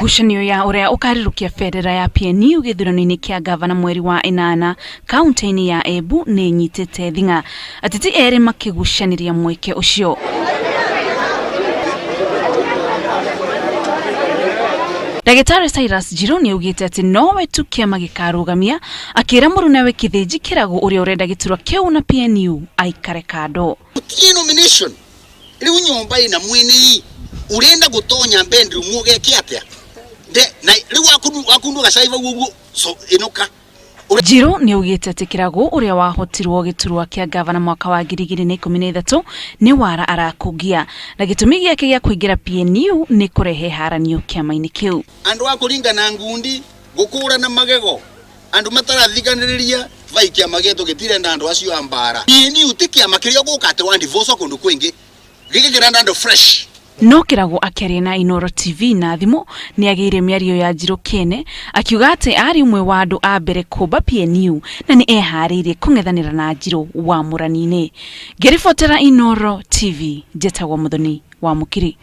Ngucanio ya ũrĩa ũkarirũkia bendera ya PNU gĩthurano-inĩ kĩa ngavana mweri wa ĩnana kaunti-inĩ ya Embu nĩ ĩnyitĩte thing'a, ateti erĩ makĩgucanĩria mweke ũcio. Ndagĩtarĩ Cyrus Njiru nĩ augĩte atĩ nowe tu kĩama gĩkarũgamia, akĩra mũrunawe Kĩthĩnji Kĩragũ ũrĩa ũrenda gĩturwa kĩu na PNU aikare kando. Gũtirĩ nomination rĩu nyũmba ĩna mwene ĩ ũrenda gũtonya bedroom ũgeke atĩa na rĩu wakundwo gacai vau ũguo so ĩnũka. Njiru nĩ augĩte atĩ Kĩragũ ũrĩa wahotirwo gĩturwa kĩa ngavana mwaka wa 2013 nĩ wara arakungia na gĩtũmi gĩake gĩa kũingĩra PNU nĩ kũrehe haranio kĩama-inĩ kĩu. Andũ a kũringa na ngundi gũkũrana magego andũ matarathikanĩrĩria vai kĩama gĩetũ gĩtirenda andũ acio a mbara. PNU ti kĩama kĩrĩa ũgũka atĩ wa divorce kũndũ kwĩngĩ gĩkĩ kĩrenda andũ fresh. No Kĩragũ akĩaria na Inooro TV na thimũ nĩ agĩire mĩario ya Njiru kĩene akiuga atĩ arĩ ũmwe wa andũ a mbere kũmba PNU na nĩ eharĩirie kũng'ethanĩra na Njiru wamũrani-inĩ. Ngĩribotera Inooro TV, njĩtagwo Mũthoni wa Mũkiri.